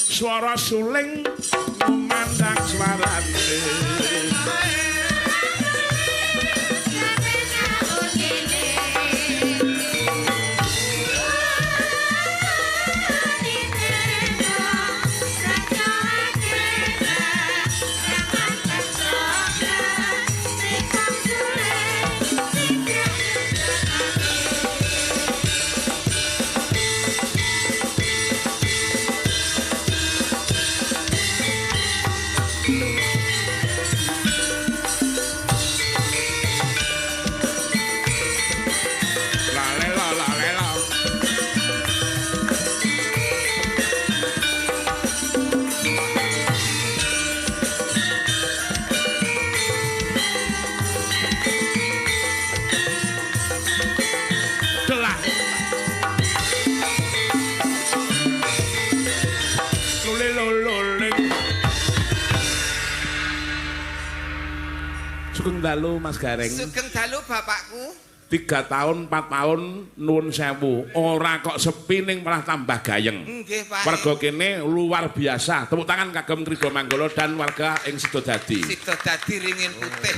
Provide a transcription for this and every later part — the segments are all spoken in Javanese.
Swara suling kumandang swarane. La la la la. Delah. Lule lule. Sugeng dalu Mas Gareng. Sugeng dalu bapakku. 3 tahun 4 tahun nuwun sewu. Ora kok sepi ning malah tambah gayeng. Nggih, Pak. Warga kene luar biasa. Tepuk tangan kagem Kribo Manggala dan warga ing Sidodadi. Sidodadi ringin putih.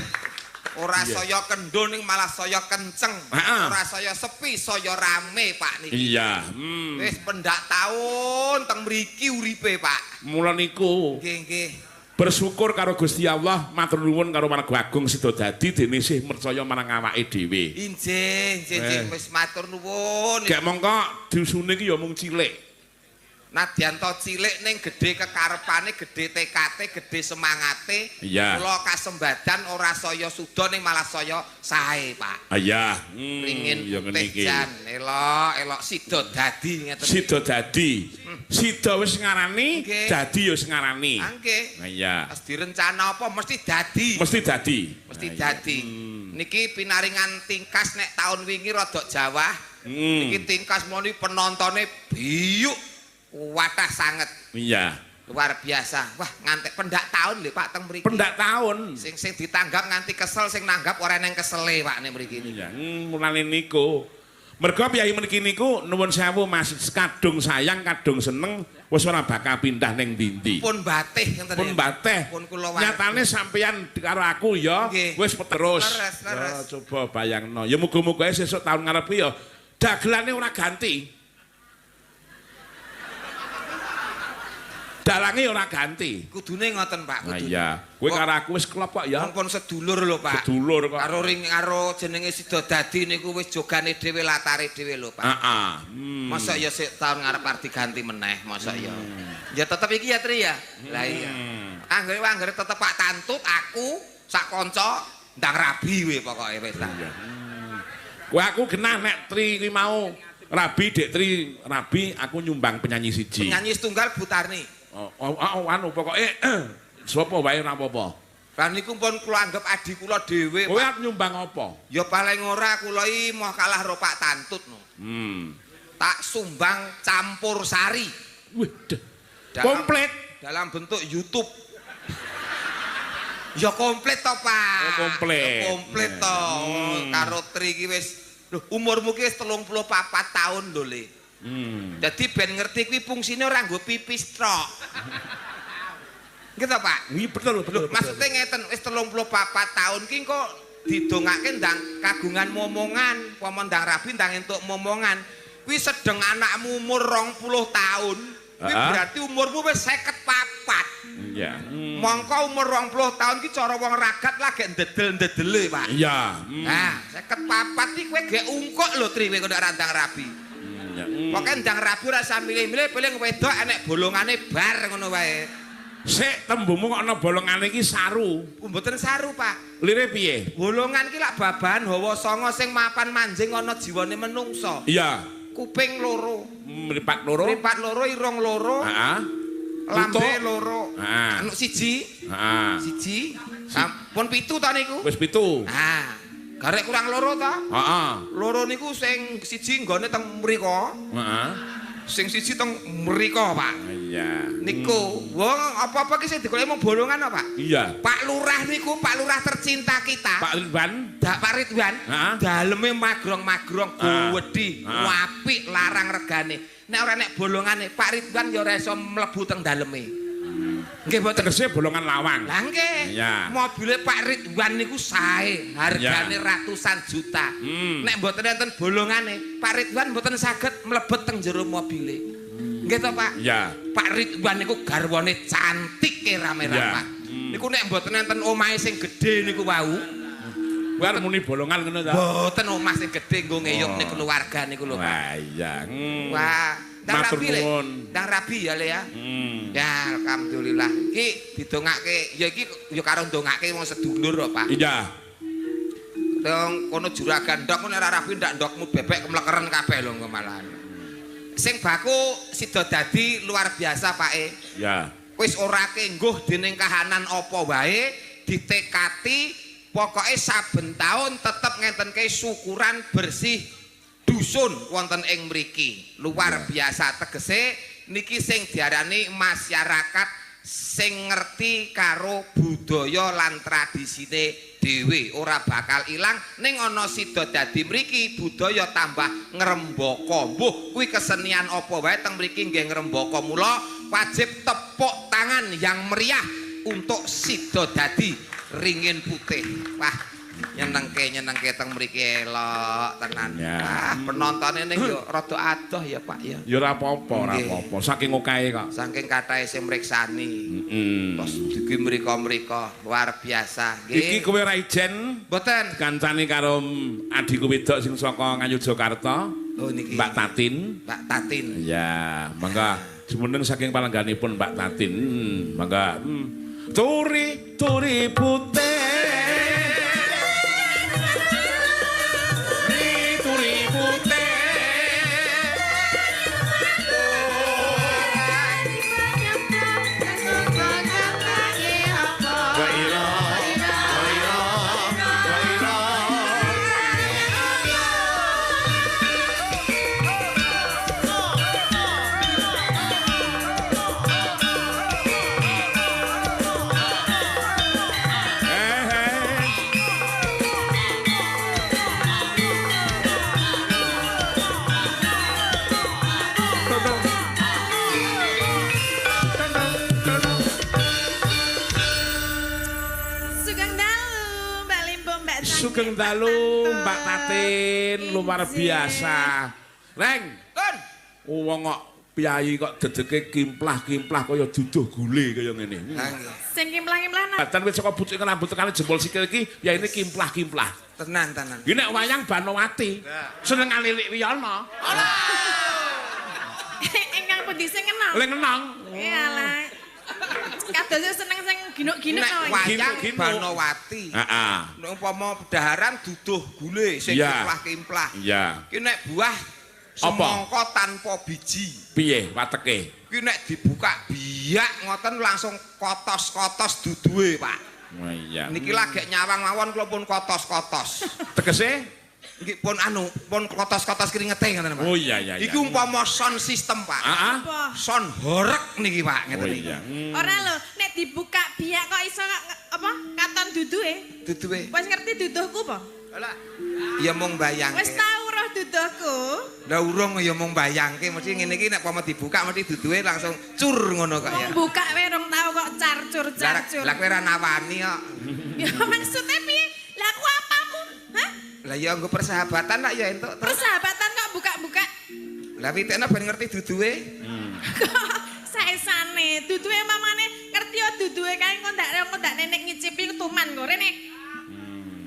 Ora saya kendho ning malah saya kenceng. Ora saya sepi, saya rame, Pak niki. Iya. Wis pendak taun teng mriki uripe, Pak. Mula niku. Nggih, nggih. Bersyukur karo Gusti Allah, matur nuwun karo warga agung Sidodadi dene isih percaya marang awake dhewe. Injih, injih, injih, wis matur nuwun. Gek mongko dusune iki ya mung cilik. Nadyan to cilik ning gedhe kekarepane, gedhe tekate, gedhe semangate. Iya. Kula kasembadan ora saya suda ning malah saya sae, Pak. Iya. Ringin Ya ngene putih iki. jan, elok, elok Sidodadi ngeten. Sidodadi. Sida wis ngarani, dadi ya wis ngarani. Nggih. Iya. Wis direncana apa mesti dadi. Mesti dadi. Mesti dadi. Niki pinaringan tingkas nek taun wingi rada jawah. Niki tingkas moni penontone biyuk. Watah sanget. Iya. Luar biasa. Wah, ngantek pendak tahun lho Pak teng mriki. Pendak tahun. Sing sing ditanggap nganti kesel, sing nanggap ora eneng kesele Pak nek mriki niku. Iya, mulane niku. Mergo piyayi mriki niku nuwun sewu Mas, kadung sayang, kadung seneng, wis ora bakal pindah ning ndi-ndi. Pun batih ngenten. Pun batih. Pun kula warga. Nyatane sampeyan karo aku ya wis terus. Leres, leres. Ya coba bayangno. Ya muga-muga sesuk tahun ngarep ya dagelane ora ganti. Dalange ora ganti. Kudune ngoten Pak, Nah kudune. iya, kowe karo aku wis klop kok ya. Wong pun sedulur lho Pak. Sedulur kok. Karo ring karo jenenge Sidodadi niku wis jogane dhewe latare dhewe lho Pak. Heeh. Mosok ya sik taun ngarep arep diganti meneh, mosok ya. Ya tetep iki ya Tri ya. Lah iya. Anggere anggere tetep Pak Tantut aku sak kanca ndang rabi kowe pokoke wis ta. Kowe aku genah nek Tri kuwi mau rabi Dek Tri rabi aku nyumbang penyanyi siji. Penyanyi setunggal Bu Tarni. Oh, anu pokoke sapa wae ora apa-apa. Lah niku pun kula anggap adi kula dhewe. Kowe arep nyumbang apa? Ya paling ora kula iki moh kalah karo Pak Tantut no. Tak sumbang campur sari. Wih, komplit dalam bentuk YouTube. Ya komplit to, Pak. Oh, komplit. Ya komplit to. Karo Tri iki wis lho umurmu ki wis 34 tahun lho, Le. Dadi ben ngerti kuwi fungsine ora nggo pipis tok. Nggih to, Pak? Nggih, betul, betul. Maksude ngeten, wis 34 tahun ki kok didongake ndang kagungan momongan, upama ndang rabi ndang entuk momongan. Kuwi sedeng anakmu umur 20 tahun, kuwi berarti umurmu wis 54. Iya. Mongko umur 20 tahun ki cara wong ragat lagi ndedel-ndedele, Pak. Iya. Nah, 54 iki kowe gek ungkuk lho Tri kowe nek ndang rabi. Pokoke ndang rabi ora usah milih-milih, paling wedok enek bolongane bar ngono wae. Sik tembungmu kok ana bolongane iki saru. Mboten saru, Pak. Lire piye? Bolongan iki lak babahan hawa songo sing mapan manjing ana jiwane menungsa. Iya. Kuping loro. Mripat loro. Mripat loro, irung loro. Heeh. Lambe loro. Heeh. Anu siji. Heeh. Siji. Pun 7 ta niku? Wis 7. Ha. Garek kurang loro ta? Heeh. Loro niku sing siji nggone teng mriko. Heeh. Sing siji teng mriko, Pak. Iya. Niku, wong apa-apa ki sing digoleki mung bolongan apa, Pak? Iya. Pak Lurah niku, Pak Lurah tercinta kita. Pak Ridwan. Pak Ridwan. Heeh. Daleme magrong-magrong gedhi, apik larang regane. Nek ora nek bolongane Pak Ridwan ya ora iso mlebu teng daleme. Nggih mboten. Tegese bolongan lawang. Lah nggih. Iya. Mobile Pak Ridwan niku sae, hargane ratusan juta. Nek mboten enten bolongane, Pak Ridwan mboten saged mlebet teng jero mobile. Nggih to, Pak? Iya. Pak Ridwan niku garwane cantik rame-rame. Niku nek mboten enten omahe sing gedhe niku wau. Kuwi arep muni bolongan ngono ta? Mboten omah sing gedhe nggo ngeyukne keluarga niku lho, Pak. Wah, iya. Wah, ndang Matur rabi le. nuwun. Ndang rabi ya le ya. Ya, alhamdulillah. Iki didongake, ya iki ya karo ndongake wong sedulur kok, Pak. Iya. Dong kono juragan ndok nek ora rabi ndak ndokmu bebek kemlekeren kabeh lho engko malahan. Sing baku sida dadi luar biasa, Pak e. Ya. Wis ora kengguh dening kahanan apa wae, ditekati pokoke saben taun tetep ngentenke syukuran bersih dusun wonten ing mriki. Luar biasa tegese niki sing diarani masyarakat sing ngerti karo budaya lan tradisine dhewe, ora bakal ilang. Ning ana sida dadi mriki budaya tambah ngrembaka. Mbuh kuwi kesenian apa wae teng mriki nggih ngrembaka. Mula wajib tepuk tangan yang meriah untuk sida dadi ringin putih. Wah, nyenengke teng mriki elok tenan. Ya. Wah, penontone ning yo rada adoh ya, Pak ya. Ya ora apa-apa, ora apa-apa. Saking okahe kok. Saking kathahe sing mriksani. Terus dugi mriko-mriko luar biasa nggih. Iki kowe ora ijen mboten kancane karo adhiku wedok sing saka Ngayogyakarta. Oh niki. Mbak Tatin. Mbak Tatin. Iya, mangga jumeneng saking palangganipun Mbak Tatin. Mangga. Turi turi putih. Turi putih. Sugeng dalu Mbak Tatin, luar biasa. Reng, Kon. Wong kok piyayi kok dedeke kimplah-kimplah kaya duduh gule kaya ngene. Sing kimplah-kimplah nang. Badan wis saka pucuke rambut tekane jempol sikil iki piyayine kimplah-kimplah. Tenan tenan. Iki nek wayang Banowati seneng alilik Wiyana. Ingkang pundi sing kenal? Ling enong. Iyalah. Kadosnya seneng sing ginuk-ginuk nek wayang Banowati. Heeh. Nek umpama daharan duduh gule sing kimplah-kimplah. Iya. Ki nek buah semangka tanpa biji. Piye wateke? Ki nek dibuka biak ngoten langsung kotos-kotos duduhe, Pak. Oh iya. Niki lagek nyawang mawon kula pun kotos-kotos. Tegese? Nggih pun anu, pun kotos-kotos kringete ngoten, Pak. Oh iya iya. Iki umpama sound system, Pak. Heeh. Sound horeg niki, Pak, ngeten Oh iki. iya. Ora lho, nek dibuka biak kok iso apa katon duduhe? Duduhe. Wis ngerti duduhku apa? Lah, ya mung bayangke. Wis tau roh duduhku. Lah urung ya mung bayangke, mesti ngene iki nek umpama dibuka mesti duduhe langsung cur ngono kok ya. Wong buka wae rong tau kok carcur carcur. Lah kowe ora nawani kok. Ya maksudnya piye? Lah aku apamu? Hah? Lah ya nggo persahabatan lah ya entuk. Persahabatan kok buka-buka. Lah pitekno ben ngerti duduhe. Kok saesane duduhe mamane ngerti yo duduhe kae engko ndak nenek ngicipi tuman kok rene.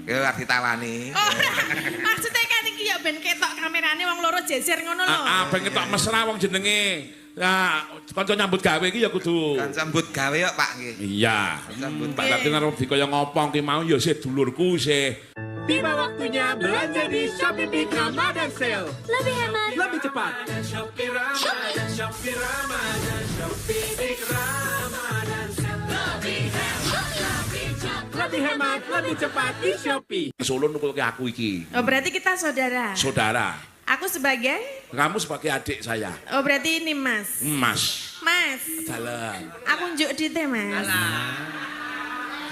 Ya arep ditawani. Ora. Maksudnya kan iki ya ben ketok kamerane wong loro jejer ngono lho. Heeh, ben ketok mesra wong jenenge. Nah, kanca nyambut gawe iki ya kudu. Kanca nyambut gawe kok, Pak nggih. Iya. Mbak Tatin arep dikaya ngopo ki mau ya sih dulurku sih. Tiba waktunya belanja di Shopee Big Ramadan Sale. Lebih hemat, lebih cepat. Shopee Ramadan, Shopee Ramadan, Shopee Big Ramadan Sale. Lebih hemat, lebih cepat. Lebih hemat, lebih cepat di Shopee. Solo nukulke aku iki. Oh, berarti kita saudara. Saudara. Aku sebagai? Kamu sebagai adik saya. Oh, berarti ini Mas. Mas. Mas. Dalam. Aku njuk dite, Mas. Alah.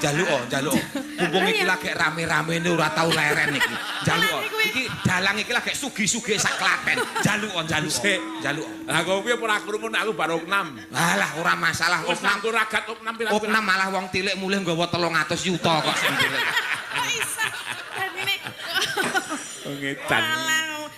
Njaluk, njaluk. Mumpung iki lagi rame-ramene ora tau leren iki. Njaluk. Iki dalang iki lagi sugih-sugih sak Klaten. Njaluk, njaluk. Njaluk. Lah kok piye ora krungu nek aku baru opnam. Alah ora masalah opnam ku ragat opnam pirang. Opnam malah wong tilik mulih nggawa 300 yuta kok sing tilik. Kok iso? Dadine ngedan.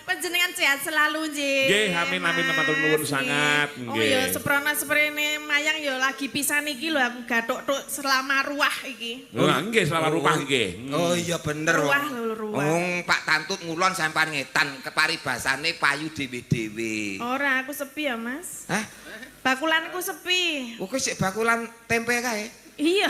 Panjenengan sehat selalu nggih. Nggih, amin amin matur nuwun sangat. nggih. Oh ya seprana seprene mayang ya lagi pisan iki lho aku gathuk-thuk selama ruah iki. Oh nggih selama ruah nggih. Oh iya bener. Ruah lho ruah. Wong Pak Tantut ngulon sampean ngetan keparibasane payu dhewe-dhewe. Ora aku sepi ya, Mas. Hah? Bakulanku sepi. Oh kowe sik bakulan tempe kae? Iya.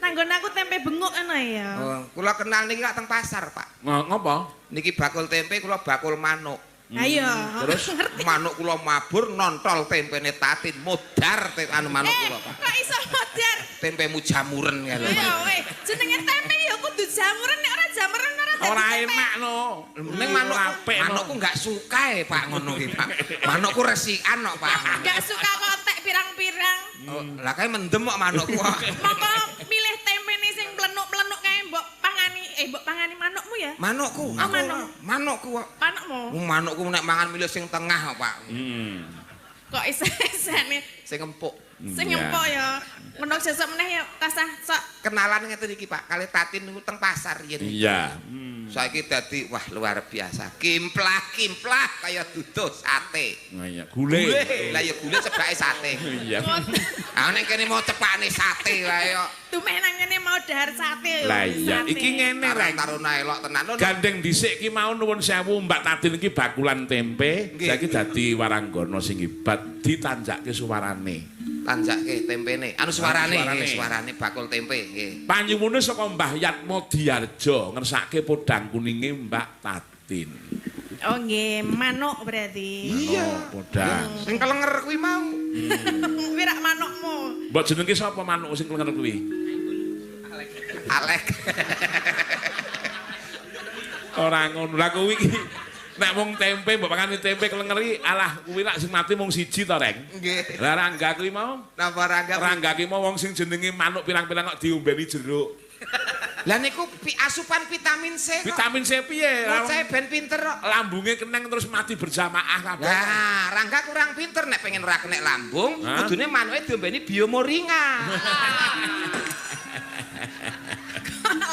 Nanggon aku tempe benguk ana ya. Oh, kula kenal niki lak teng pasar, Pak. Ngopo? Niki bakul tempe kula bakul manuk. Ayo. Terus manuk kula mabur nontol tempene Tatin modar anu manuk kula, Pak. Kok iso modar? Tempemu jamuren kae lho. Iya weh, jenenge tempe ya kudu jamuren nek ora jamuren ora dadi. Ora enak no. Ning manuk manukku enggak suka e, Pak, ngono ki, Pak. Manukku resikan kok, Pak. Enggak suka kok tek pirang-pirang. Oh, lah kae mendem kok manukku. Monggo milih tempene sing plenuk-plenuk kae mbok pangani, mbok pangani manukmu ya? Manukku, aku manukku kok. Manukmu? Manukku nek mangan milih sing tengah kok, Pak. Kok isa-isane sing empuk. Sing empuk ya. Ngono sesuk meneh ya tasah sok kenalan ngeten iki, Pak. Kali Tatin niku teng pasar yen. Iya. Saiki dadi wah luar biasa. Kimplah-kimplah kaya duduh sate. Nah iya, gule. Lah ya gule cebake sate. Iya. Ah nek kene mau cepakne sate wae kok. Tumeh nang ngene mau dahar sate. Lah iya, iki ngene reng. Taruna elok tenan. Gandeng dhisik ki mau nuwun sewu Mbak Tatin iki bakulan tempe, saiki dadi waranggana sing hebat ditanjake suwarane. Tanjake tempene. Anu suarane, suarane bakul tempe nggih. Panyuwune saka Mbah Yatmo Diarjo ngersake podang kuninge Mbak Tatin. Oh nggih, manuk berarti. Iya, podang. Sing kelenger kuwi mau. Kuwi rak manukmu. Mbok jenenge sapa manuk sing kelenger kuwi? Alek. Ora ngono. Lah kuwi iki nek mung tempe mbok pangani tempe kelenger iki alah kuwi lak sing mati mung siji to, Reng. Nggih. Lah Rangga kuwi mau? Napa Rangga? Rangga ki mau wong sing jenenge manuk pirang-pirang kok diombeni jeruk. Lah niku asupan vitamin C kok. Vitamin C piye? Bocah ben pinter kok. Lambunge keneng terus mati berjamaah kabeh. Lah, Rangga kurang pinter nek pengen ra kenek lambung, kudune manuke diombeni biomoringa.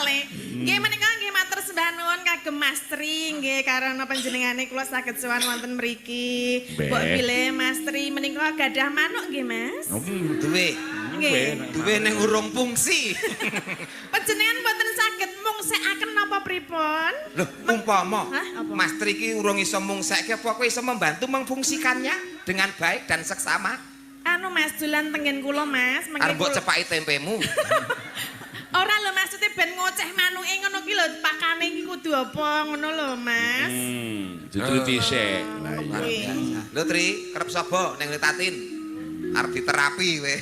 Le. Nggih menika nggih matur sembah nuwun kagem Mas Tri nggih karana panjenengane kula saged sowan wonten mriki. Mbok bilih Mas Tri menika gadah manuk nggih Mas? Duwe. Nggih. Duwe ning urung fungsi. Panjenengan mboten saged mungsekaken napa pripun? Lho, umpama Mas Tri iki urung iso mungsekke apa kowe iso membantu mengfungsikannya dengan baik dan seksama? Anu Mas dolan tenggen kula Mas, mengke mbok cepaki tempemu. Ora lho maksudnya ben ngoceh manuke ngono ki lho pakane iki kudu apa ngono lho Mas. Diteliti sik. Lah iya. Lho Tri, kerep sapa ning Tatin? Arep diterapi kowe.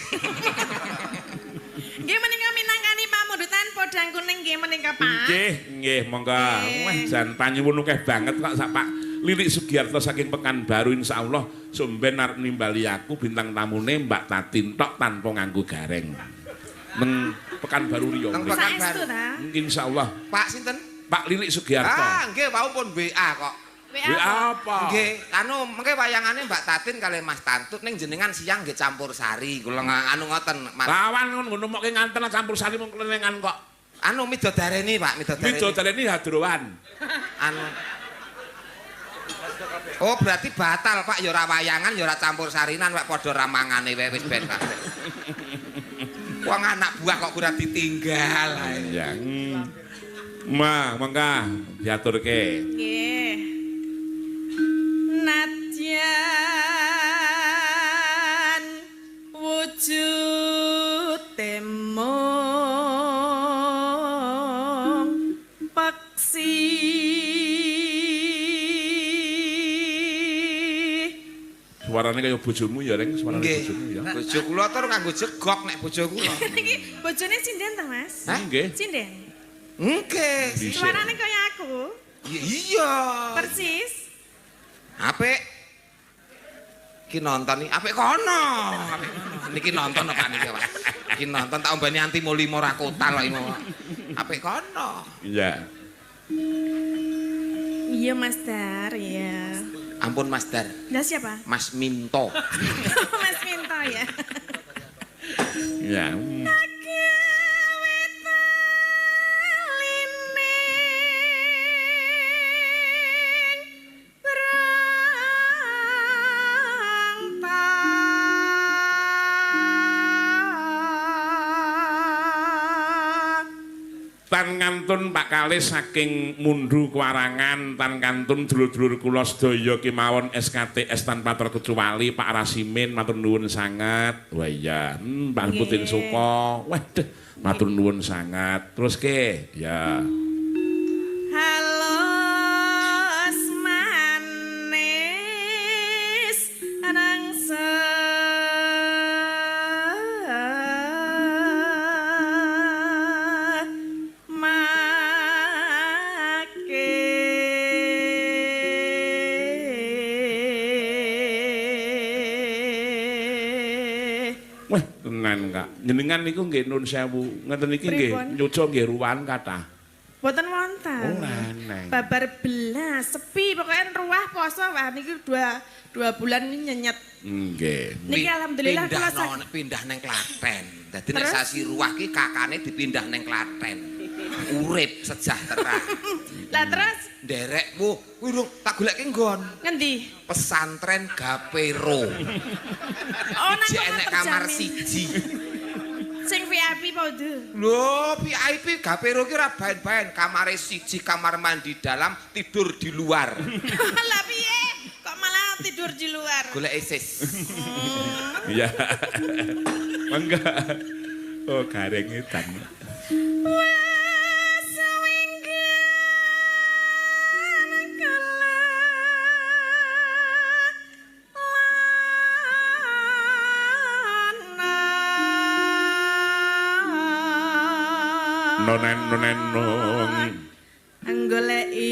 Nggih menika minangkani pamundutan podang kuning nggih menika Pak. Nggih, nggih monggo. Wah jan panyuwun akeh banget kok sak Pak Lilik Sugiarto saking Pekanbaru insyaallah somben arep nimbali aku bintang tamune Mbak Tatin tok tanpa nganggo gareng. Neng Pekanbaru Riau. Neng Pekanbaru. Insyaallah. Pak sinten? Pak Lilik Sugiarto. Ah, nggih wau pun WA kok. WA apa? Nggih, anu mengke wayangane Mbak Tatin kalih Mas Tantut ning jenengan siang nggih campur sari. Kula anu ngoten. Lawan ngono mokke nganten campur sari mung klenengan kok. Anu midodareni, Pak, midodareni. Midodareni hadrowan. Anu. Oh, berarti batal, Pak, ya ora wayangan ya ora campur sarinan, Pak, padha ramangane wae wis ben kabeh. Wong anak buah kok kurang ditinggal ae. Iya. Ma, mangga diaturke. Nggih. Nadyan wujud temong peksi. Suarane kaya bojomu ya, Reng, suarane bojomu ya. Bojo kula tur nganggo jegok nek bojo kula. Niki bojone sinden ta, Mas? Nggih. Sinden. Nggih. Suarane kaya aku. Iya. Persis. Apik. Iki nonton iki apik kono. Niki nonton apa niki, Pak? lagi nonton tak ombeni antimo 5 ra kotal kok iki. Apik kono. Iya. Iya Mas Dar, iya. Ampun Mas Dar. Lah siapa? Mas Minto. Mas Minto ya. Iya. Tan kantun Pak Kalis saking Mundu Kuarangan, tan kantun dulur-dulur kula sedaya kemawon SKTS tanpa terkecuali Pak Rasimin matur nuwun sanget. Wah iya, Pak Putin Suko. Waduh, matur nuwun sanget. Terus ke, ya. Halus manis rangsa Tenan Kak. Jenengan niku nggih nun sewu. Ngeten iki nggih nyuca nggih ruwahan kathah. Mboten wonten. Oh, lanang. Babar belas sepi pokoknya ruwah poso wah niki 2 bulan ini nyenyet. Nggih. Niki alhamdulillah kula pindah neng Klaten. Dadi nek sasi ruwah ki kakane dipindah neng Klaten. Urip sejahtera. Lah terus nderekmu kuwi urung tak goleke nggon. Ngendi? Pesantren Gapero. Oh, nang enek kamar siji. Sing VIP apa udu? Lho, VIP Gapero ki ora baen-baen, kamare siji, kamar mandi dalam, tidur di luar. Lah piye? Kok malah tidur di luar? Golek ISIS. Iya. Mangga. Oh, gareng edan. Nonen nonen nong anggoleki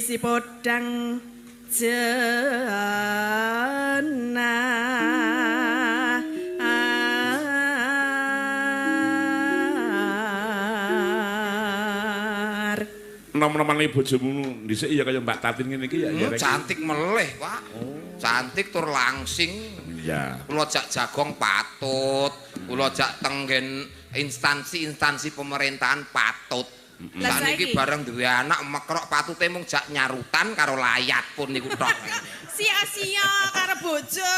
si podang jenah. Nom-nomane bojomu dhisik ya kaya Mbak Tatin ngene iki ya. Cantik meleh, Pak. Cantik tur langsing. Iya. Kula jak jagong patut, kula jak tenggen instansi-instansi pemerintahan patut. Lah niki bareng duwe anak mekrok patute mung jak nyarutan karo layat pun niku tok. Sia-sia karo bojo.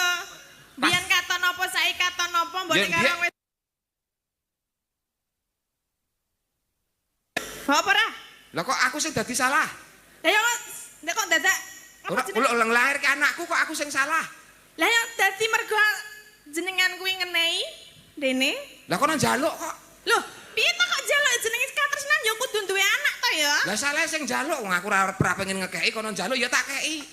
Biyen katon apa saiki katon apa mbok nek karo wis. Apa ora? Lah kok aku sing dadi salah? Lah ya nek kok dadak ora kula leng lahir ke anakku kok aku sing salah. Lah ya dadi mergo jenengan kuwi ngenehi dene. Lah kono njaluk kok. Loh, piye to kok njaluk jenenge katresnan ya kudu duwe anak to ya. Lah salah sing njaluk wong aku ora pengen ngekeki kono njaluk ya tak keki.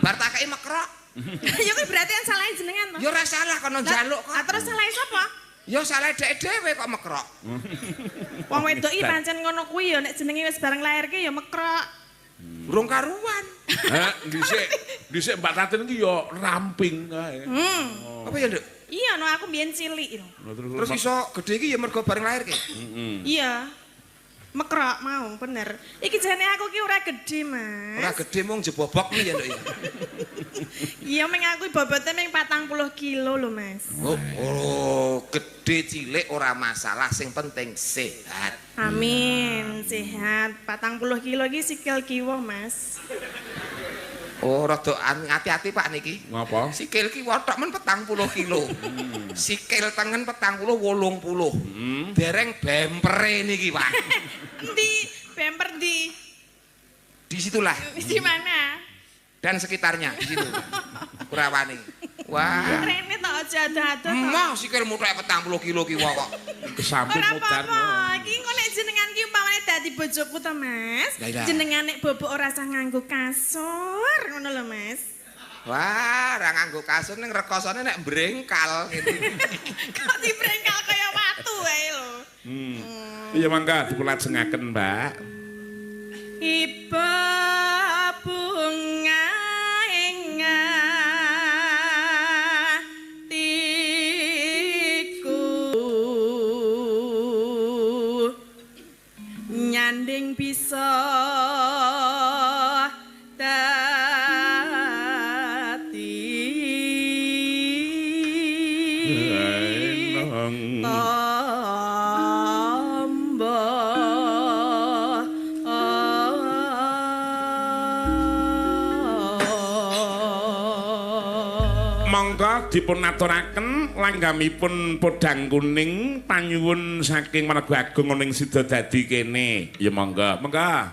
Bar tak keki mekrok. Ya kuwi berarti yang salahe jenengan to. Ya ora salah kono njaluk kok. Lah terus salahe sapa? Ya salah dhek dhewe kok mekrok. Wong wedok iki pancen ngono kuwi ya nek jenenge wis bareng lahir ki ya mekrok. Urung karuan. Heh, dhisik Mbak Tatin iki ya ramping kae. Apa ya, Nduk? Iya, no aku mbiyen cilik. Terus iso gedhe iki ya mergo bareng lahir ki. Iya. Mekrok mau, bener. Iki jane aku ki ora gedhe, Mas. Ora gedhe mung jebobok kuwi ya, Nduk ya. Iya, meng aku bobote mung 40 kilo lho, Mas. Oh, gedhe cilik ora masalah, sing penting sehat. Amin, sehat. 40 kilo iki sikil kiwa, Mas. Oh, rada ati-ati Pak niki. Ngapa? Sikil kiwa tok men 40 kilo. Sikil tengen 40 80. Dereng bempere niki, Pak. Endi? Bemper ndi? Disitulah. Di mana? Dan sekitarnya di situ. Kurawani. Wah. Rene tok aja ado-ado. Emoh sikilmu tok 40 kilo kiwa kok. Kesamping mutar. Ora apa-apa. Iki engko nek jenengan ki umpamane dadi bojoku to, Mas. Jenengan nek bobok ora usah nganggo kasur, ngono lho, Mas. Wah, ora nganggo kasur ning rekosane nek brengkal ngene. Kok dibrengkal kaya watu wae lho. Iya mangga dipun lajengaken, Mbak. Iba bunga ing atiku. Kambing bisa dadi Enong. tombo. Monggo dipun aturaken langgamipun podang kuning panyuwun saking Margo Agung ning Sidodadi kene. Ya monggo, monggo.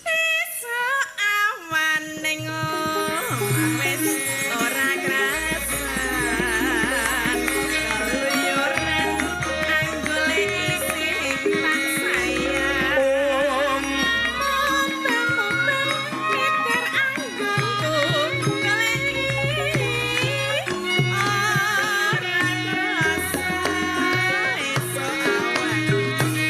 Esuk awan ning omah wis ora krasan. Keluyuran anggole isih tak sayang. Mubeng-mubeng miter anggonku goleki ora krasa. Esuk awan nganti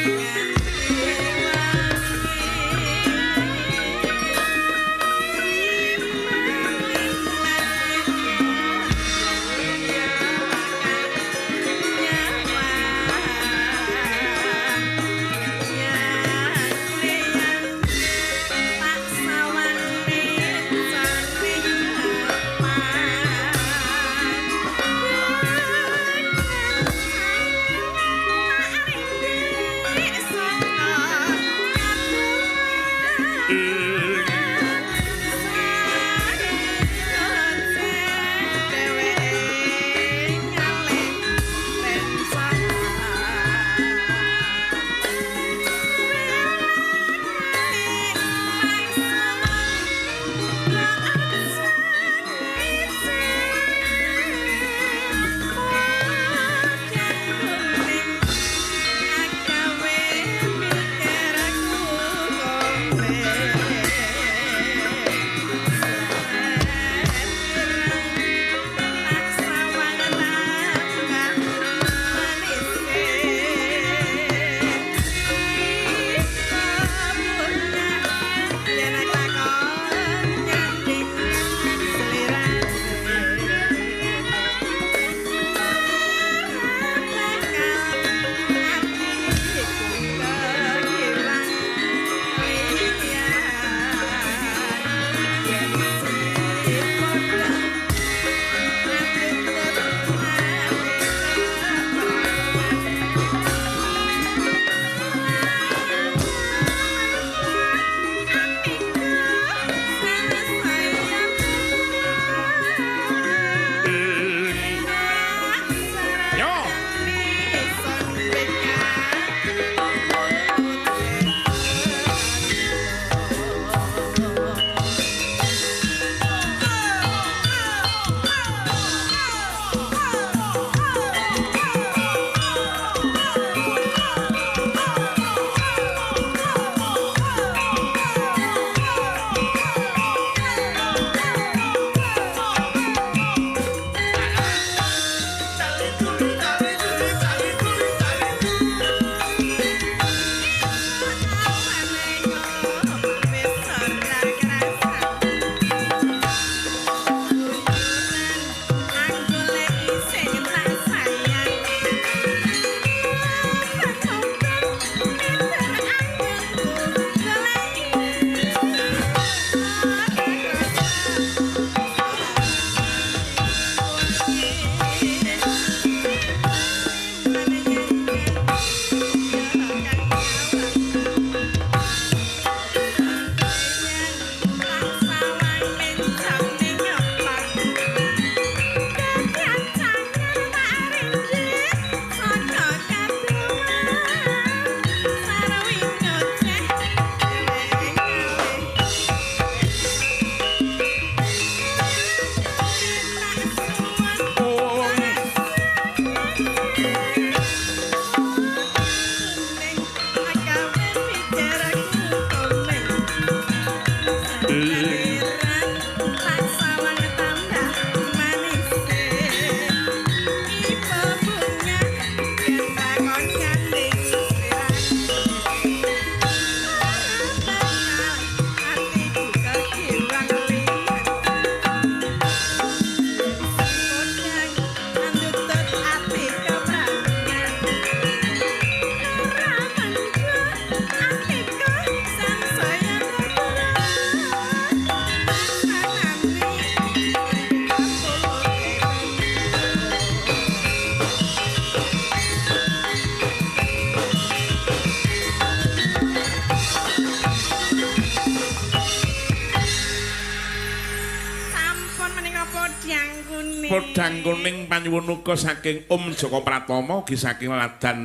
Podang kuning panyuwun uga saking Om Joko Pratomo ugi saking Ladan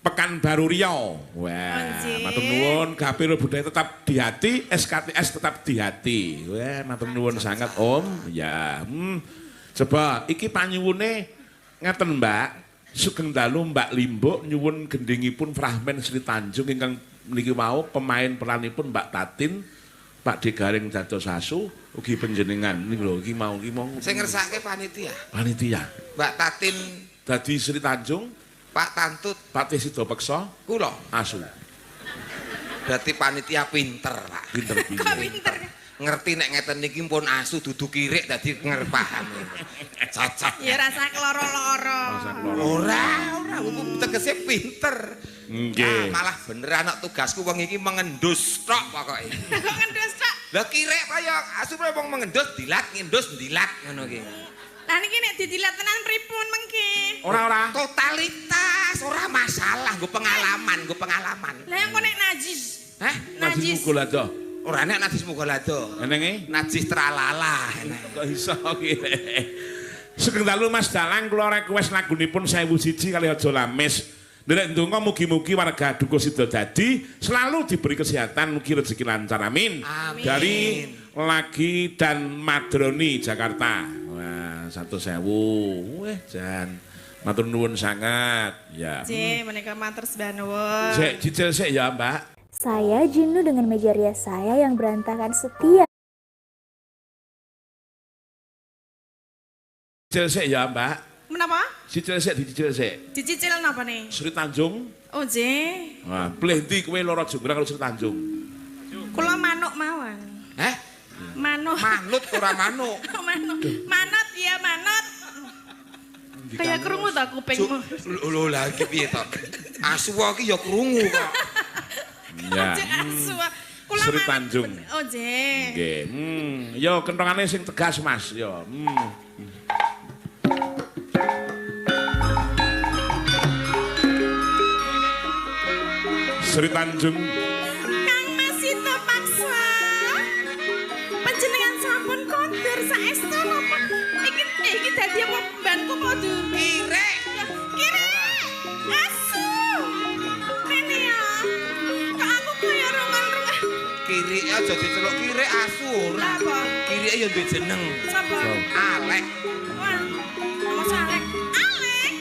Pekanbaru Riau. Wah, matur nuwun, Gapiro budaya tetap di hati, SKTS tetap di hati. Wah, matur nuwun sangat Om. Ya, Coba iki panyuwune ngeten Mbak. Sugeng dalu Mbak Limbuk nyuwun gendhingipun fragmen Sri Tanjung ingkang niki wau pemain peranipun Mbak Tatin, Pak Degaring dados asu ugi panjenengan niku lho iki mau Sing ngersake panitia. Panitia. Mbak Tatin dadi Sri Tanjung, Pak Tantut, Pak Sida Peksa, kula asu. Berarti panitia pinter, Pak. Pinter piye? Kok pinter? Ngerti nek ngeten niki pun asu dudu kirik dadi ngerpaham. Cacat. Ya rasa keloro-loro. Ora, ora, tegese pinter. Nggih. Ah, malah bener anak tugasku wong iki mengendus tok pokoke. Kok ngendus tok? Lah kirik kaya asu wong mengendus dilat, ngendus dilat ngono ki. Lah niki nek didilat tenan pripun mengki? Ora-ora. Totalitas ora masalah, nggo pengalaman, nggo pengalaman. Lah yang kok nek najis. Hah? Najis mugolado. Ora nek najis mugolado. Enenge? Najis tralala. Kok iso ki. Sugeng dalu Mas Dalang, kula request lagunipun 1001 kali aja lamis. Nderek ndonga mugi-mugi warga Dukuh Sidodadi selalu diberi kesehatan, mugi rezeki lancar, amin. Amin. Dari Lagi dan Madroni Jakarta. Wah, 1.000. Weh, jan. Matur nuwun sangat. Ya. Nggih, menika matur sembah nuwun. Sik cicil sik ya, Mbak. Saya jenuh dengan meja rias saya yang berantakan setiap Cicil sik ya, Mbak. Menapa? Cicil sik, dicicil sik. Dicicil napa nih? Sri Tanjung. Oh, nggih. Wah, pilih ndi kowe loro jonggrang karo Sri Tanjung? Kula manuk mawon. Heh? Manuk. Manut ora manuk. Manuk. Manut ya, manut. Kayak krungu ta kupingmu. Lho lha iki piye to? Asu iki ya krungu kok. Ya. Asu. Kula Sri Tanjung. Oh, nggih. Nggih. Yo kenthongane sing tegas, Mas. Yo. Sri Tanjung. Kang Mas Sida Paksa. Panjenengan sampun kondur saestu napa? Iki iki dadi apa mbanku padha? Kirek. Kirek. Asu. Rene ya. Kok aku kaya rungan-rungan. Kirike aja diceluk kirek asu ora. Lah apa? Kirike ya duwe jeneng. Sapa? Alek. Wah, nama Alek. Alek.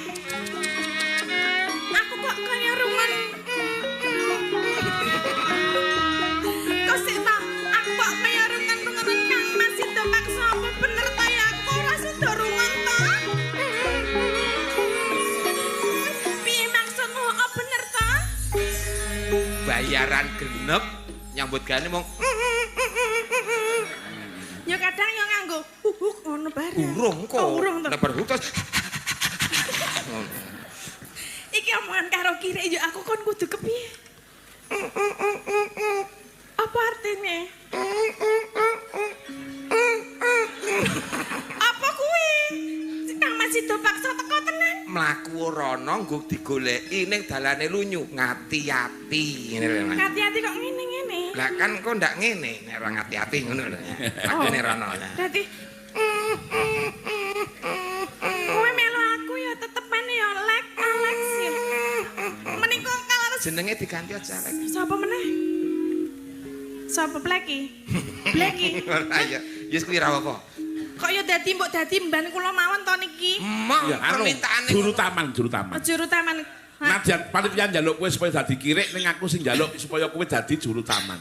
Aku kok kaya rungan. Kok sik ta? Aku kok kaya rungan-runganan Kang Mas Sida Paksa apa bener ta ya aku ora sida rungan ta? Piye maksudmu? Oh bener ta? Bayaran genep nyambut gawe mung Ya kadang ya nganggo huk ngono bareng. urung kok. Oh, urung to. Nek bar huk terus Iki omongan karo kirek ya aku kon kudu kepiye? Apa artinya? Apa kuwi? Kang Mas Sida Paksa teko tenan. Mlaku rono nggo digoleki ning dalane lunyu ngati-ati ngene lho Mas. Ngati-ati kok ngene-ngene. Lah kan kok ndak ngene nek ora ngati-ati ngono lho. Lakune rono. Berarti kowe melu aku ya tetepan ya Lek Alex ya. Menika kalau Jenenge diganti aja Lek. Sapa meneh? Sapa Bleki? Bleki. Ora ya. Wis kuwi ra apa. Kok ya dadi mbok dadi mban kula mawon to niki? Emang Ya, anu, permintaane juru taman, juru taman. Juru taman. Nadyan panitia njaluk kowe supaya dadi kirik ning aku sing njaluk supaya kowe dadi juru taman.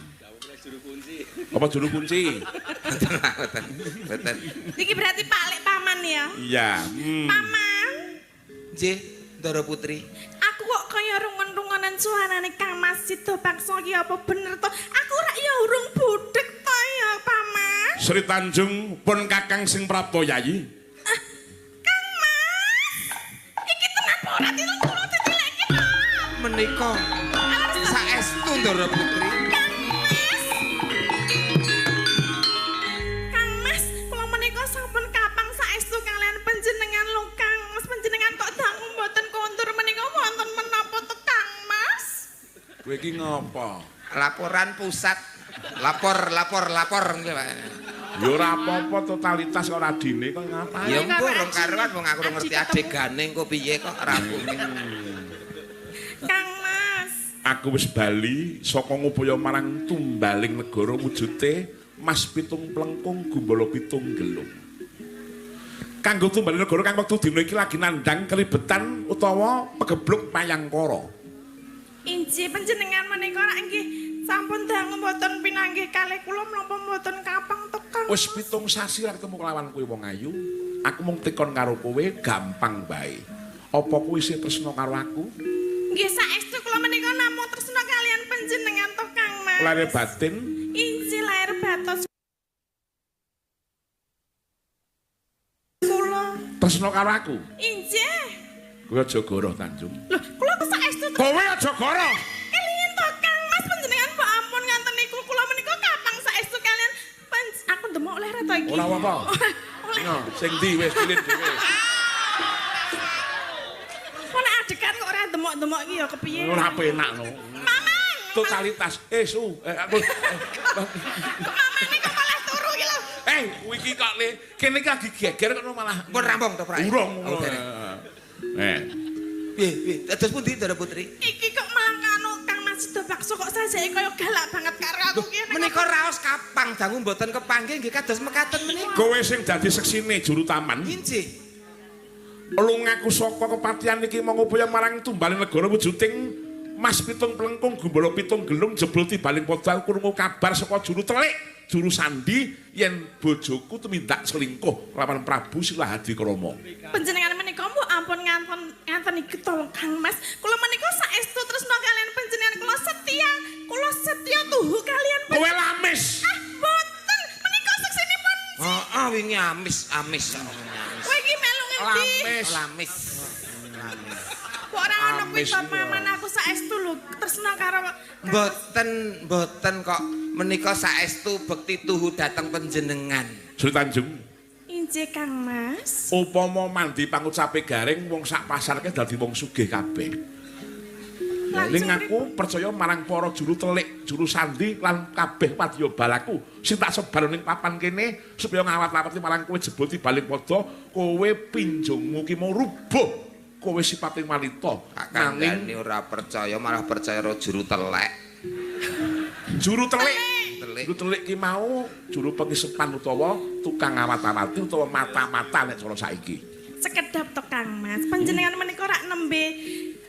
Juru kunci. Apa juru kunci? Mboten, mboten. Niki berarti Pak Lek paman ya. Iya. Paman, Nggih, Ndara Putri. aku kok kaya rungon-rungonan suarane Kang Mas Sida Paksa ki apa bener to? Aku rak ya urung budhek to ya, Paman. Sri Tanjung pun kakang sing prapta yayi. Kang Mas. Iki tenan apa ora kula ditileki to? Menika saestu Ndara Putri. Kang Mas. Kang Mas, kula menika sampun kapang saestu kalian panjenengan lho Kang Mas. Panjenengan kok dangu mboten kondur menika wonten menapa to Kang Mas? Kowe iki ngopo? Laporan pusat. Lapor, lapor, lapor ngono Pak. Ya ora apa-apa totalitas ora adine kok ngapain. Ya engko rong karuan wong aku ora ngerti adegane engko piye kok rampung. Kang Mas. Aku wis bali saka ngupaya marang tumbaling negara wujude Mas Pitung Plengkung Gumbala Pitung Gelung. Kanggo tumbaling negara kang wektu dina iki lagi nandhang keribetan utawa pegebluk mayangkara. Injih panjenengan menika rak nggih sampun dangu mboten pinanggih kalih kula menapa mboten kapang tekang. Wis 7 sasi ra ketemu kelawan kowe wong ayu. Aku mung tekon karo kowe gampang bae. Apa kowe isih tresna karo aku? Nggih saestu kula menika namung tresna kalian panjenengan to Kang Mas. Lahir batin. Injih lahir batos kula. Tresna karo aku? Injih. Kowe aja goroh Tanjung. Lho, kula kok saestu kowe aja goroh. Kelingin to Kang Mas panjenengan mbok ampun nganten niku kula menika kapang saestu kalian aku ndemok oleh ra to iki. Ora apa-apa. Oleh. No, sing ndi wis pilih dhewe. Kok nek adegan kok ora demok-demok iki ya kepiye? Ora penak no. Mamang. Totalitas. Su, aku kok mamane kok malah turu iki lho. Kuwi iki kok le kene iki lagi geger kok malah pun rampung to, Prak. Urung. Piye, piye? Terus pundi Ndara Putri? Iki kok malah kanu Kang Mas Sidapaksa kok sajake kaya galak banget karo aku ki. Menika raos kapang dangu mboten kepanggih nggih kados mekaten menika. Kowe sing dadi seksine juru taman. Injih. Lungaku saka kepatihan iki mung upaya marang tumbaling negara wujuding Mas Pitung Plengkung Gumbala Pitung Gelung jebul tibaling padha aku krungu kabar saka juru telik, juru sandi yen bojoku tumindak selingkuh lawan Prabu Silahadikrama. Panjenengan menika mbok ampun nganten iki to Kang Mas. Kula menika saestu tresna kalian panjenengan kula setia. Kula setia tuhu kalian. Kowe lamis. Ah, mboten. Menika seksinipun. Heeh, wingi amis-amis. Kowe iki melu ngendi? Lamis. Lamis. Lamis. Kok ora ngono kuwi to Maman aku saestu lho tresna karo mboten kok menika saestu bekti tuhu dhateng panjenengan. Sri Tanjung. Injih Kang Mas. Upama mandi pangucape garing wong sak pasarke dadi wong sugih kabeh. Ning aku percaya marang para juru telik, juru sandi lan kabeh wadya balaku sing tak sebar ning papan kene supaya ngawat-awati marang kowe jebul tibaling padha kowe pinjungmu ki mau rubuh. Kowe sipating wanita. Nanging ora percaya malah percaya karo juru telek. Juru telik. Juru telik ki mau juru pengisepan utawa tukang awat-awati utawa mata-mata nek cara saiki. Sekedap to Kang Mas. Panjenengan menika rak nembe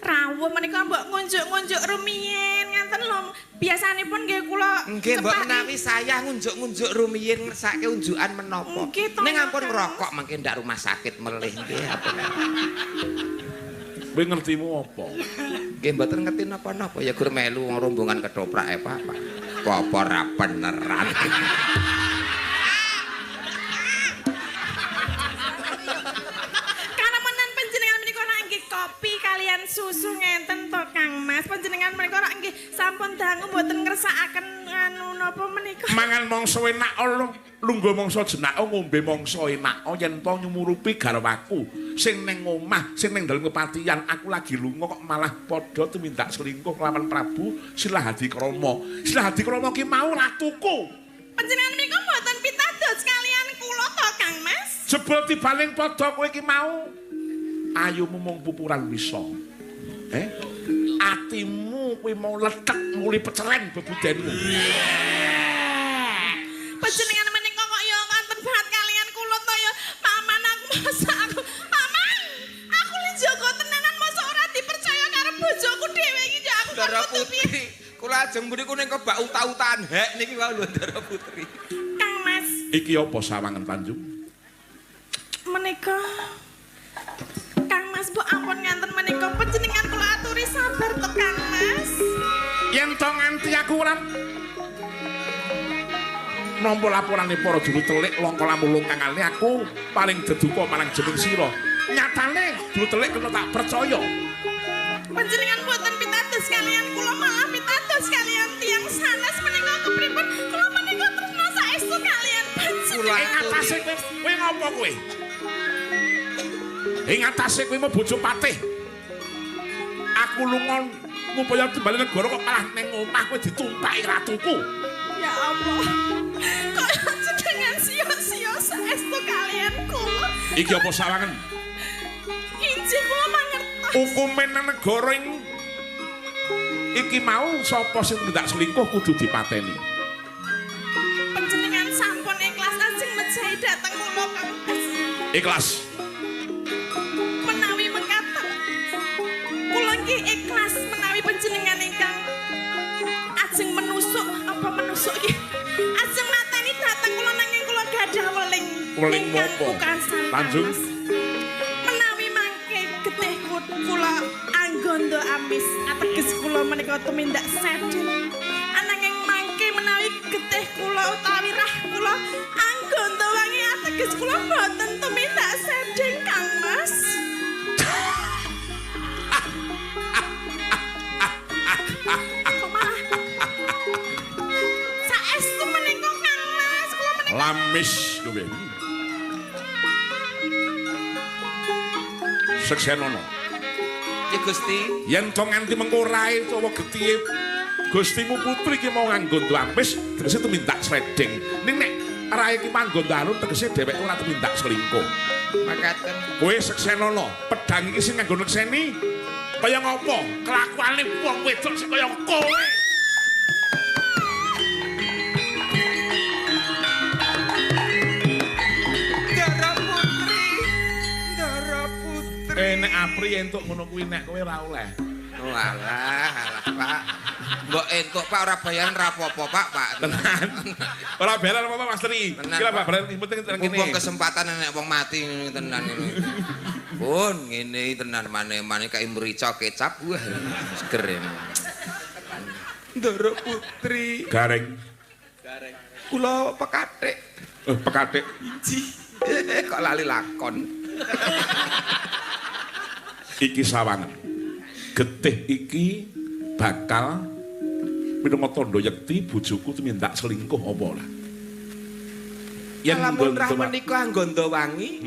rawuh menika mbok ngunjuk-ngunjuk rumiyin ngaten lho. Biasanipun nggih kula nggih mbok menawi saya ngunjuk-ngunjuk rumiyin ngersake unjukan menapa. Ning ampun ngrokok mangke ndak rumah sakit melih nggih. Kowe ngertimu apa? Nggih mboten ngerti napa-napa ya gur melu wong rombongan ketoprake Pak. Apa ora beneran. Karemenan panjenengan menika rak nggih kopi kalian susu ngenten to Kang Mas. Panjenengan menika rak nggih sampun dangu mboten ngersakaken anu napa menika. Mangan mangsa enak lungguh mangsa jenak ngombe mangsa enak yen to nyumurupi garwaku sing ning omah sing ning dalem kepatihan aku lagi lunga kok malah padha tumindak selingkuh kelawan Prabu Silahadikrama. Silahadikrama ki mau ratuku. Panjenengan menika mboten pitados kalian kula to Kang Mas. Jebul tibaling padha kowe ki mau ayumu mung pupuran wisa. Atimu kuwi mau lethek nguli peceren bebudenmu. Panjenengan menika kok ya nganten banget kalian kula to ya. Paman aku masa aku paman aku li jaga tenanan masa ora dipercaya karo bojoku dhewe iki ya aku Ndara Putri. Kula ajeng mriku ning kebak uta-utaan hek niki wae lho Ndara Putri. Kang Mas. Iki apa sawangan Tanjung? Menika Kang Mas mbok ampun nganten menika panjenengan kula aturi sabar to Kang Mas. Yen to nganti aku ora nampa laporane para juru telik langka lamulung kangane aku paling deduka marang jeneng sira. Nyatane juru telik kena tak percaya. Panjenengan mboten pitados kalian kula malah pitados kalian tiyang sanes menika kepripun kula menika tresna saestu kalian panjenengan. Ing atase kowe ngopo kowe? Ing atase kowe mau bojo patih. Aku lunga ngupaya timbali negara kok malah ning omah kowe ditumpaki ratuku. Ya Allah. Kok jenengan sih saestu kalian kula. Iki apa sawangen? Injih kula mangertos. Hukume nang negara iki mau sapa sing tindak selingkuh kudu dipateni. Panjenengan sampun ikhlas ajeng mejahi dhateng kula Kang Mas. Ikhlas. Menawi mekaten kula nggih ikhlas menawi panjenengan ingkang ajeng menusuk apa menusuk iki. Ajeng mateni dhateng kula nanging kula gadah weling. Weling menapa? Tanjung. Menawi mangke getih kula anggondo amis ateges kula menika tumindak sedeng. Ananging mangke menawi getih kula utawi rah kula anggondo wangi ateges kula boten tumindak sedeng Kang Mas. Kok malah saestu menika Kang Mas kula menika lamis kowe. Seksenono. Nggih Gusti. Yen to nganti mengko rae utawa getihe Gustimu putri iki mau nganggo amis tegese tumindak sledeng. Ning nek rae iki manggon alun tegese dheweke ora tumindak selingkuh. Makaten. Kowe seksenono, pedhang iki sing nganggo nekseni kaya ngopo? Kelakuane wong wedok sing kaya kowe. Ndara putri. Ndara putri. Nek Apri entuk ngono kuwi nek kowe ora oleh. Oh alah, alah Pak. Mbok entuk Pak ora bayaran ra apa-apa Pak, Pak. Tenan. Ora bayaran apa-apa Mas Tri. Tenan, Iki lho Pak bayaran penting tenan kene. Mumpung kesempatan nek wong mati ngene tenan ngene. Pun ngene tenan mane-mane kae merica kecap wah seger ini. Ndara putri. Gareng. Gareng. Kula pekathik. Pekathik. Inji. Kok lali lakon. Iki sawangen. Getih iki bakal minangka tandha yekti bojoku tumindak selingkuh apa ora. Yen lamun rah menika anggondo wangi,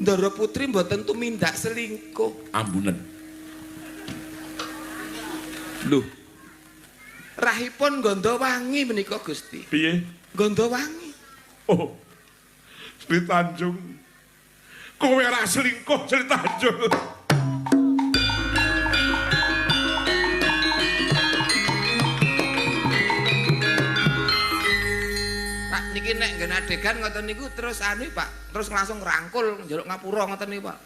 Ndara putri mboten tumindak selingkuh. Ambunen. Lho. Rahipun nggondo wangi menika Gusti. Piye? Nggondo wangi. Oh. Sri Tanjung. Kowe ora selingkuh Sri Tanjung. Pak niki nek nggen adegan ngoten niku terus anu Pak, terus langsung rangkul njaluk ngapura ngoten niku Pak.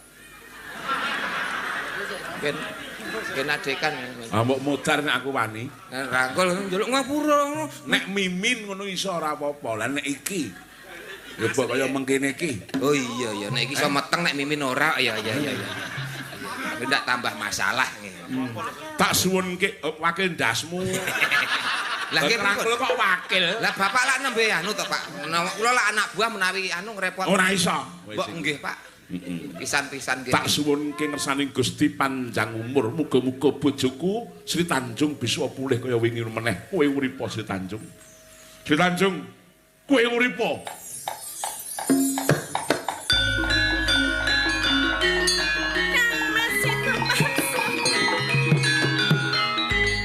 Gen gen adegan. Ah mbok modar nek aku wani. Rangkul njaluk ngapura ngono. Nek mimin ngono iso ora apa-apa. Lah nek iki ya mbok kaya mengkene iki. Oh iya ya, nek iki iso meteng nek mimin ora ya ya ya ya. Ndak tambah masalah ngene. Tak suwunke wakil ndasmu. Lah nggih rangkul kok wakil. Lah bapak lak nembe anu to Pak. Kula lak anak buah menawi anu ngrepot. Ora iso. Mbok nggih Pak. Pisan-pisan nggih. Tak suwunke ngersane Gusti panjang umur. Muga-muga bojoku Sri Tanjung bisa pulih kaya wingi meneh. Kowe uripa Sri Tanjung. Sri Tanjung, kowe uripa. Kang Mas itu paksa.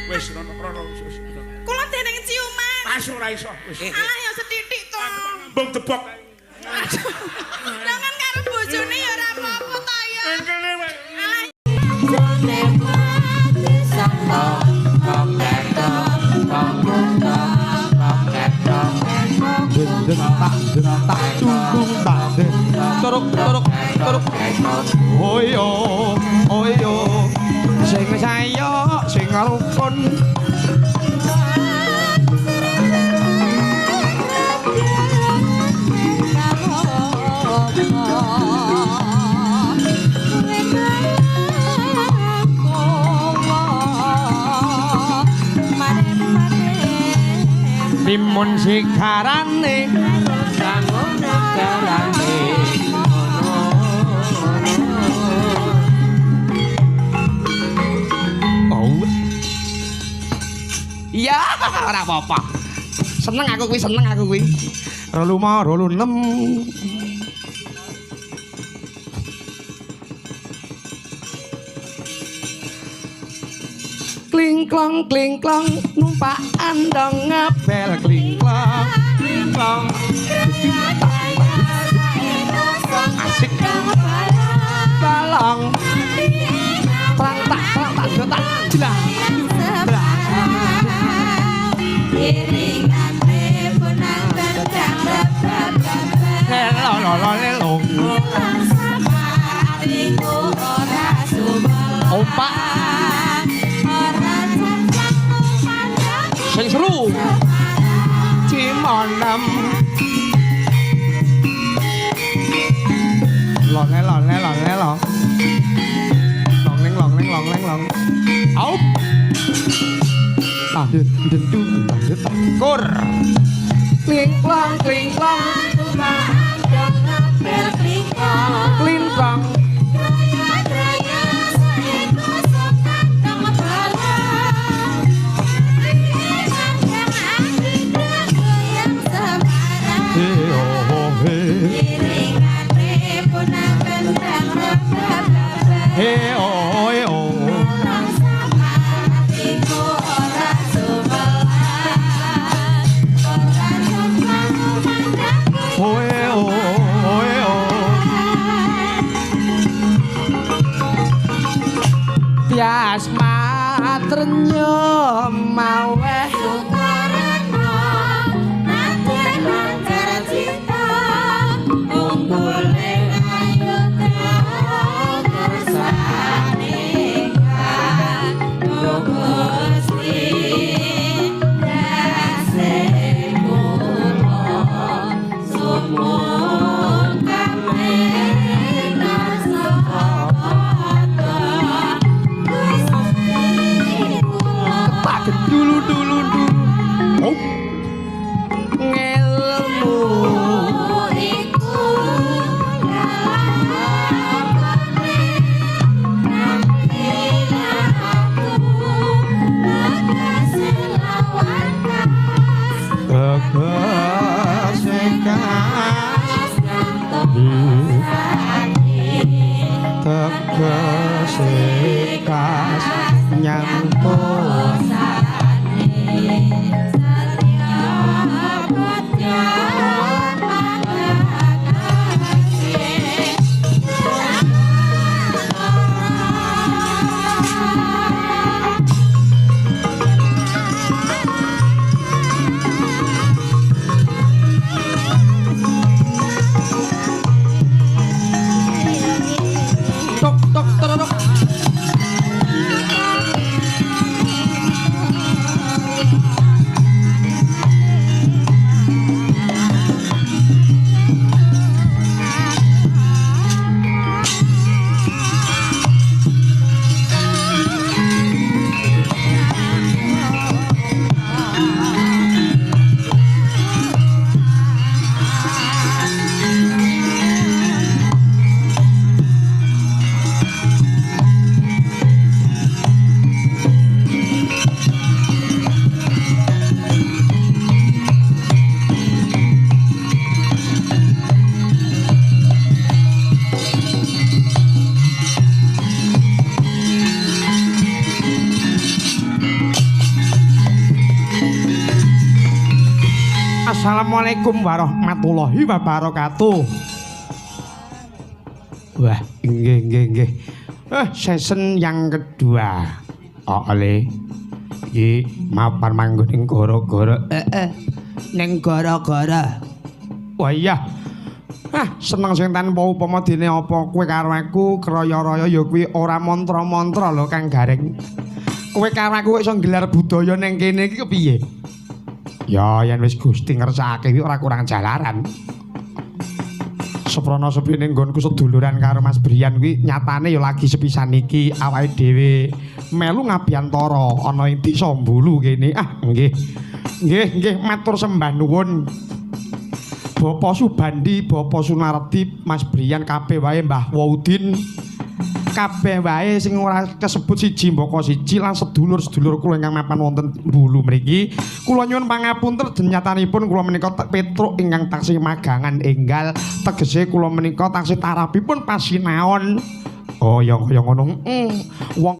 Wis rono rono wis. Kula dereng ciuman. Pas ora iso wis. Alah ya sethithik to. Mbong tebok. Lah kan karo bojone ya ora apa-apa ta ya. Engkene wae. Alah Torok torok torok. Oyo oyo sing sayo sing rukun. Timun sikarane sangono karane. Oh. Iya, ora apa-apa. Seneng aku kuwi, seneng aku kuwi. 25, 26. Klingklong klingklong numpak andong ngabel klingklong klingklong. Opak. Sing seru. Cimonem. Long long long long. Long leng long leng long leng long. Au. Tah den den du tah den tah kur. Kling klong kling klong. Kling klong. Hey oh hey oh. Oh hey oh hey oh. Tias matrenyo maweh Assalamualaikum warahmatullahi wabarakatuh. Wah, nggih nggih nggih. Season yang kedua. Oh, le. Iki mapan manggon ning gara-gara. Ning gara-gara. Wah iya. Ah, seneng sing tanpa upama dene apa kowe karo aku kraya-raya ya kuwi ora mantra-mantra lho Kang Gareng. Kowe karo aku iso nggelar budaya ning kene iki kepiye? Ya yen wis Gusti ngersakake kuwi ora kurang jalaran. Seprana sepine nggonku seduluran karo Mas Brian kuwi nyatane ya lagi sepisan iki awake dhewe melu ngabiyantara ana ing Desa Mbulu kene. Ah nggih. Nggih nggih matur sembah nuwun. Bapak Subandi, Bapak Sunardi, Mas Brian kabeh wae Mbah Waudin. Kabeh wae sing ora kesebut siji mbaka siji lan sedulur-sedulur kula ingkang mapan wonten Mbulu mriki. Kula nyuwun pangapunten nyatanipun kula menika Petruk ingkang taksih magangan enggal, tegese kula menika taksih tarapipun pasinaon. Oh ya kaya ngono. Wong